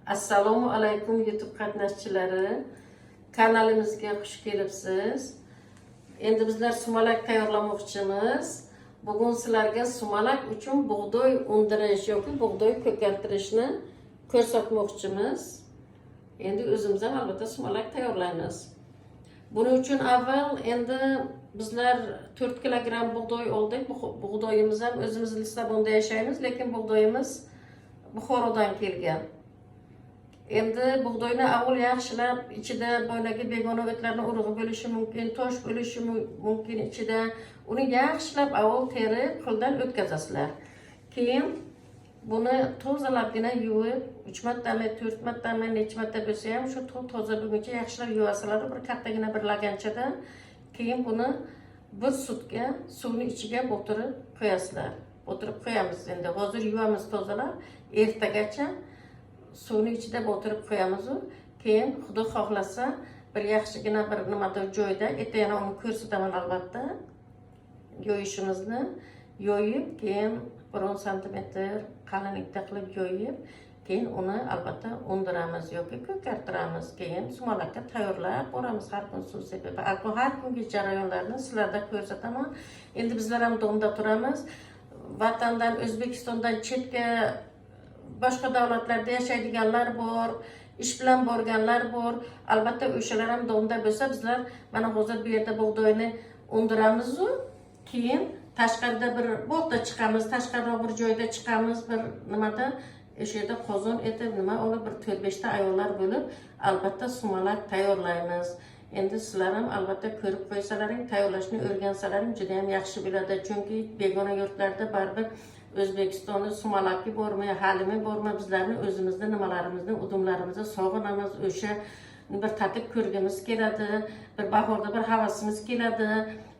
Assalomu alaykum YouTube qatnashchilari. Kanalimizga xush kelibsiz. Endi bizlar sumalak tayyorlamoqchimiz. Bugun sizlarga sumalak uchun bug'doy undirish yoki bug'doy ko'kartirishni ko'rsatmoqchimiz. Endi o'zimiz ham albatta sumalak tayyorlaymiz. Buning uchun avval endi bizlar 4 kilogram bug'doy oldik. Bug'doyimiz ham o'zimiz Lissabonda yashaymiz, lekin bug'doyimiz Buxorodan kelgan. Endi bug'doyni avval yaxshilab ichida boyagi begona o'tlarni urug'i bo'lishi mumkin, tosh bo'lishi mumkin ichida. Uni yaxshilab avval terib, qo'ldan o'tkazasizlar. Keyin buni tozalabgina yuvib, 3 martami, 4 martami, necha marta bo'lsa ham shu toza bo'lguncha yaxshilab yuvasizlar bir kattagina bir laganchada. Keyin buni bir sutka suvni ichiga botirib qo'yasizlar. Botirib qo'yamiz endi. Hozir yuvamiz tozalab, ertagacha suvni ichida botirib qo'yamiz u. Keyin Xudo xohlasa bir yaxshigina bir nimadir joyda, erta yana uni ko'rsataman albatta. Yoyishimizni yoyib, keyin bir 10 santimetr qalinlikda qilib yoyib, keyin uni albatta undiramiz yoki ko'kartiramiz. Keyin sumalakka tayyorlab boramiz har kun suv sepib. Har kungi jarayonlarni sizlarda ko'rsataman. Endi bizlar ham domda turamiz. Vatandan, O'zbekistondan chetga boshqa davlatlarda yashaydiganlar bor, ish bilan borganlar bor. Albatta o'shalar ham domda bo'lsa, bizlar mana hozir bu yerda bug'doyni undiramiz-u, keyin tashqarida bir bog'da chiqamiz, tashqariroq bir joyda chiqamiz, bir nimada o'sha yerda qozon etib nima olib bir 4-5 ta ayollar bo'lib albatta sumalak tayyorlaymiz. Endi sizlar ham albatta ko'rib qo'ysalaring, tayyorlashni o'rgansalaring juda ham yaxshi bo'ladi. Chunki begona yurtlarda baribir O'zbekistonni sumalaki bormi, halimi bormi, bizlarni o'zimizni nimalarimizni, udumlarimizni sog'inamiz, o'sha bir tatib ko'rgimiz keladi, bir bahorda bir havasimiz keladi.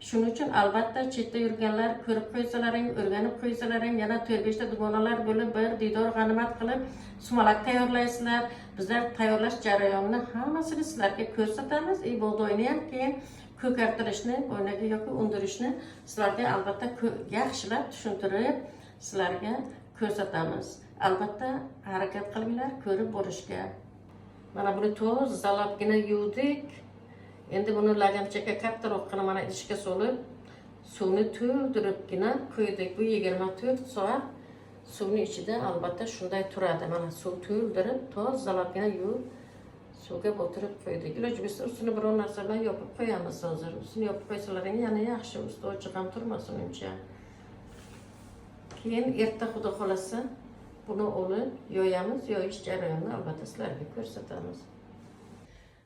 Shuning uchun albatta chetda yurganlar ko'rib qo'ysalaring, o'rganib qo'ysalaring, yana 4-5 ta dugonalar bo'lib bir diydor g'animat qilib sumalak tayyorlaysizlar. Bizlar tayyorlash jarayonini hammasini sizlarga ko'rsatamiz. Bug'doyni ham keyin ko'kartirishni, boyagi yoki undirishni sizlarga albatta yaxshilab tushuntirib sizlarga ko'rsatamiz. Albatta harakat qilinglar ko'rib borishga. Mana buni tozalabgina yuvdik. Endi buni laganchaga kattaroq qilib mana idishga solib, suvni to'ldiribgina qo'ydik. Bu 24 soat suvni ichida albatta shunday turadi. Mana suv to'ldirib, tozalabgina yuvib, suvga botirib qo'ydik. Iloji bo'lsa ustini biror narsa bilan yopib qo'yamiz hozir. Ustini yopib qo'ysalaring yana yaxshi, usti ochiq ham turmasin uncha. Keyin erta Xudo xolasa buni olib yoyamiz. Yoyish jarayonini albatta sizlarga ko'rsatamiz.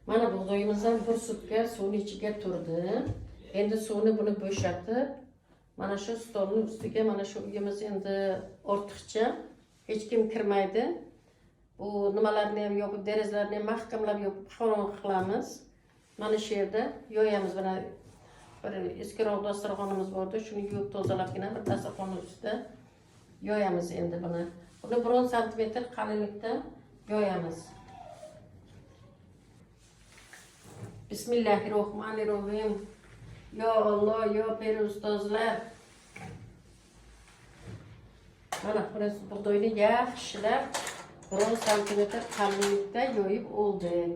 Mana bug'doyimiz ham bir sutka suvni ichiga turdi. Endi suvni buni bo'shatib, mana shu stolning ustiga, mana shu uyimiz endi ortiqcha, hech kim kirmaydi. Bu nimalarni ham yopib, derazalarni ham mahkamlab yopib qorong'i qilamiz. Mana shu yerda yoyamiz. Mana bir eskiroq dasturxonimiz bordi, shuni yuvib tozalabgina bir dasturxonni ustida yoyamiz endi buni. Buni 1 santimetr qalinlikda yoyamiz. Bismillahirrohmanirrohim. Yo Alloh, yo pir ustozlar. Mana buni bug'doyni yaxshilab 1 santimetr qalinlikda yoyib oldik.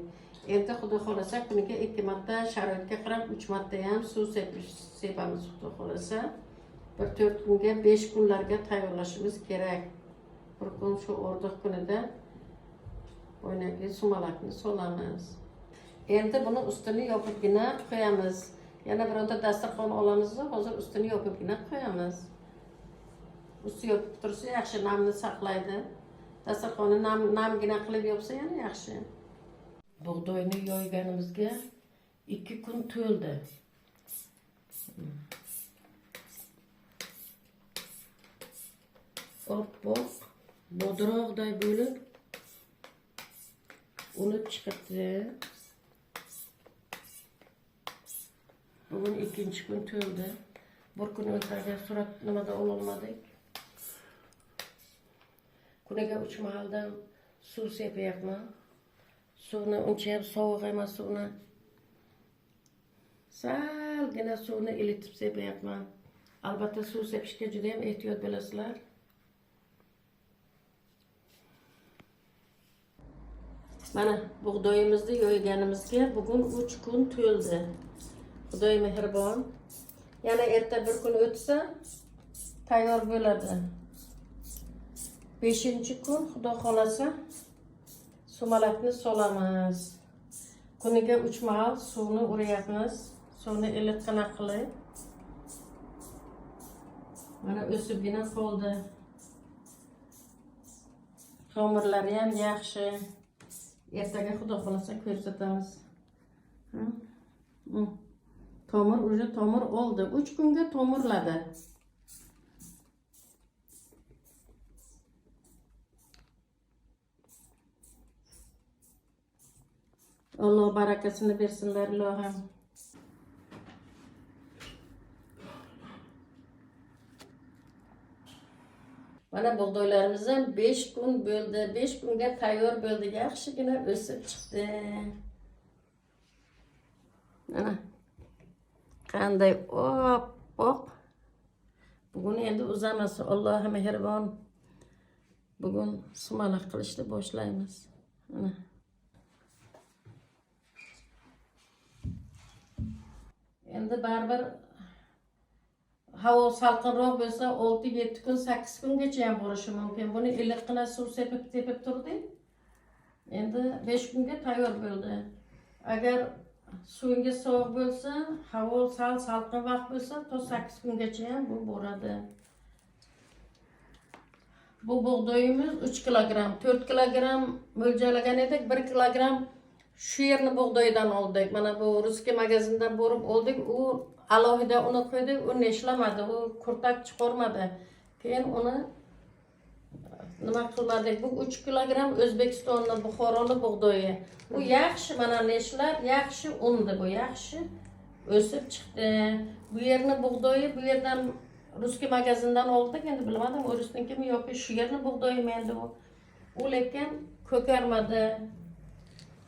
Endi Xudo xolasa kuniga 2 marta, sharoitga qarab 3 marta ham suv sepamiz Xudo xolasa. Bir 4 kunga, 5 kunlarga tayyorlashimiz kerak. Bir kun shu o'rdoq kunida boyagi sumalakni solamiz. Endi buni ustini yopibgina qo'yamiz. Yana bironta dasturxon olamiz, hozir ustini yopibgina qo'yamiz. Usti yopib tursa yaxshi, namni saqlaydi. Dasturxonni namgina qilib yopsa yana yaxshi. Bug'doyni yoyganimizga 2 kun to'ldi. Oppoq bodroqday bo'lib unib chiqibdi. Bugun 2-kun to'ldi. Bir kun o'tlarga surat nimada ololmadik. Kuniga 3 mahaldan suv sepyapman. Suvni uncha ham sovuq emas, suvni salgina suvni ilitib sepyapman. Albatta suv sepishga juda ham ehtiyot bo'lasizlar. Mana bug'doyimizni yoyganimizga bugun 3 kun to'ldi. Xudoy mehribon. Yana erta bir kun o'tsa tayyor bo'ladi. 5-kun Xudo xolasa sumalakni solamiz. Kuniga 3 mahal suvni uryapmiz. Suvni iliqqina qilib. Mana o'sibgina qoldi. Tomirlari ham yaxshi. Ertaga Xudo xolasa ko'rsatamiz. Ha? Tomir уже tomir oldi. 3 kunga tomirladi. Alloh barakasini bersinlar ilohim. Mana bug'doylarimiz ham 5 kun bo'ldi. 5 kunga tayyor bo'ldi. Yaxshigina o'sib chiqdi. Mana qanday oppoq. Bugun endi uzamiz. Alloh mehribon. Bugun sumalak qilishni boshlaymiz. Mana. Endi baribir havo salqinroq bo'lsa 6-7 kun, 8 kungacha ham borishi mumkin. Buni iliqqina suv sepib tepib turdik. Endi 5 kunga tayyor bo'ldi. Agar suvingiz sovuq bo'lsa, havo sal salqin vaqt bo'lsa, to 8 kungacha ham bu boradi. Bu bug'doyimiz 3 kilogramm, 4 kilogramm mo'ljallagan edik, 1 kilogramm shu yerni bug'doyidan oldik. Mana bu русский magazindan borib oldik. U alohida uni qo'ydik, u neshlamadi, u kurtak chiqarmadi. Keyin uni nima qilmadik. Bu 3 kilogramm O'zbekistonni, Buxoroni bug'doyi. Bu yaxshi, mana neshlar yaxshi undi, bu yaxshi o'sib chiqdi. Bu yerni bug'doyi, bu yerdan русский magazindan oldik. Endi bilmadim, o'risnikimi yoki shu yerni bug'doyimi endi u. U lekin ko'karmadi.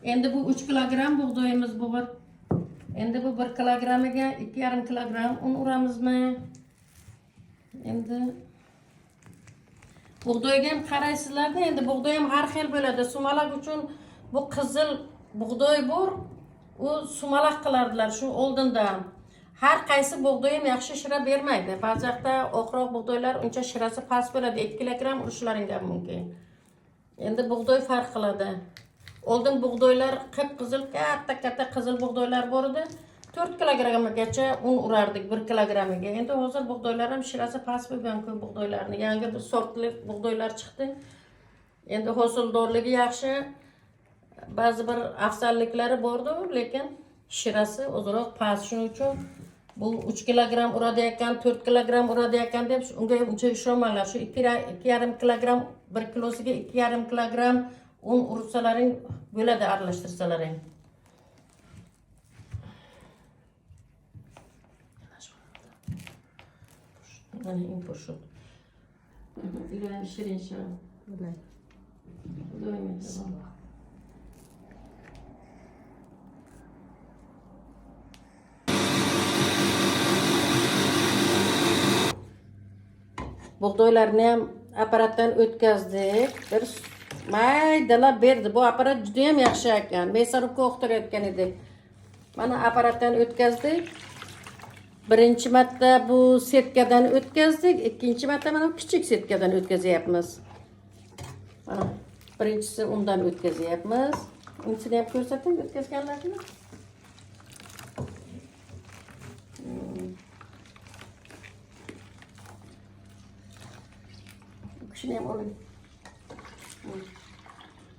Endi bu 3 kilogramm bug'doyimiz bu bir. Endi bu 1 kilogrammiga 2,5 kilogramm un uramizmi? Endi bug'doyga ham qaraysizlarda, endi bug'doy ham har xil bo'ladi. Sumalak uchun bu qizil bug'doy bor, u sumalak qilardilar shu oldindan. Har qaysi bug'doy ham yaxshi shira bermaydi. Ba'zi yoqda oqroq bug'doylar uncha shirasi past bo'ladi, 2 kilogramm urishlaring ham mumkin. Endi bug'doy farq qiladi. Oldin bug'doylar qip-qizil, katta-katta qizil bug'doylar bor edi. 4 kilogramgacha un urardik 1 kilogrammiga. Endi hozir bug'doylar ham shirasi past bo'lgan ko'p bug'doylarni. Yangi bir sortli bug'doylar chiqdi. Endi hosildorligi yaxshi. Ba'zi bir afzalliklari bordi, lekin shirasi ozroq past. Shuning uchun bu 3 kilogramm uradi ekan, 4 kilogramm uradi ekan deb unga uncha ishonmanglar. Shu 2,5 kilogramm, 1 kilosiga 2,5 kilogramm un ursalaring bo'ladi, aralashtirsalaring. Mana eng. Iloyim shirin shirin. Xudoy mehribon. Bug'doylarni ham apparatdan o'tkazdik. Bir maydalab berdi. Bu apparat juda ham yaxshi ekan. Мясорубка o'qtirayotgan edik. Mana apparatdan o'tkazdik. Birinchi marta bu setkadan o'tkazdik, ikkinchi marta mana bu kichik setkadan o'tkazyapmiz. Mana birinchisi undan o'tkazyapmiz. Unisini ham ko'rsating o'tkazganlarini. Bu kishini ham oling.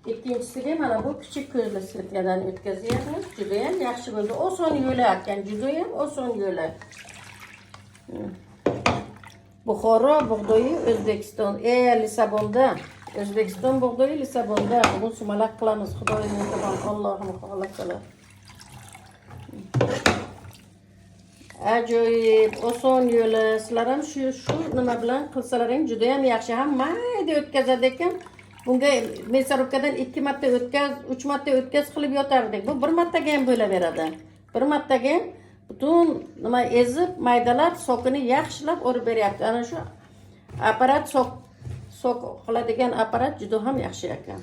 Ikkinchisiga mana bu kichik ko'zli setkadan o'tkazyapmiz. Juda ham yaxshi bo'ldi. Oson yo'li ekan, juda ham oson yo'li. Buxoro bug'doyi O'zbekiston, Lissabonda. O'zbekiston bug'doyi Lissabonda. Bugun sumalak qilamiz. Xudoy mehribon, Allohim xohlasalar. Ajoyib, oson yo'li. Sizlar ham shu nima bilan qilsalaring juda ham yaxshi. Ham mayda o'tkazadi ekan. Bunga мясорубка dan 2 marta o'tkaz, 3 marta o'tkaz qilib yotardik. Bu bir martaga ham bo'laveradi. Bir martaga ham butun nima ezib, maydalab, сок ini yaxshilab urib beryapti. Ana shu apparat, сок qiladigan apparat juda ham yaxshi ekan.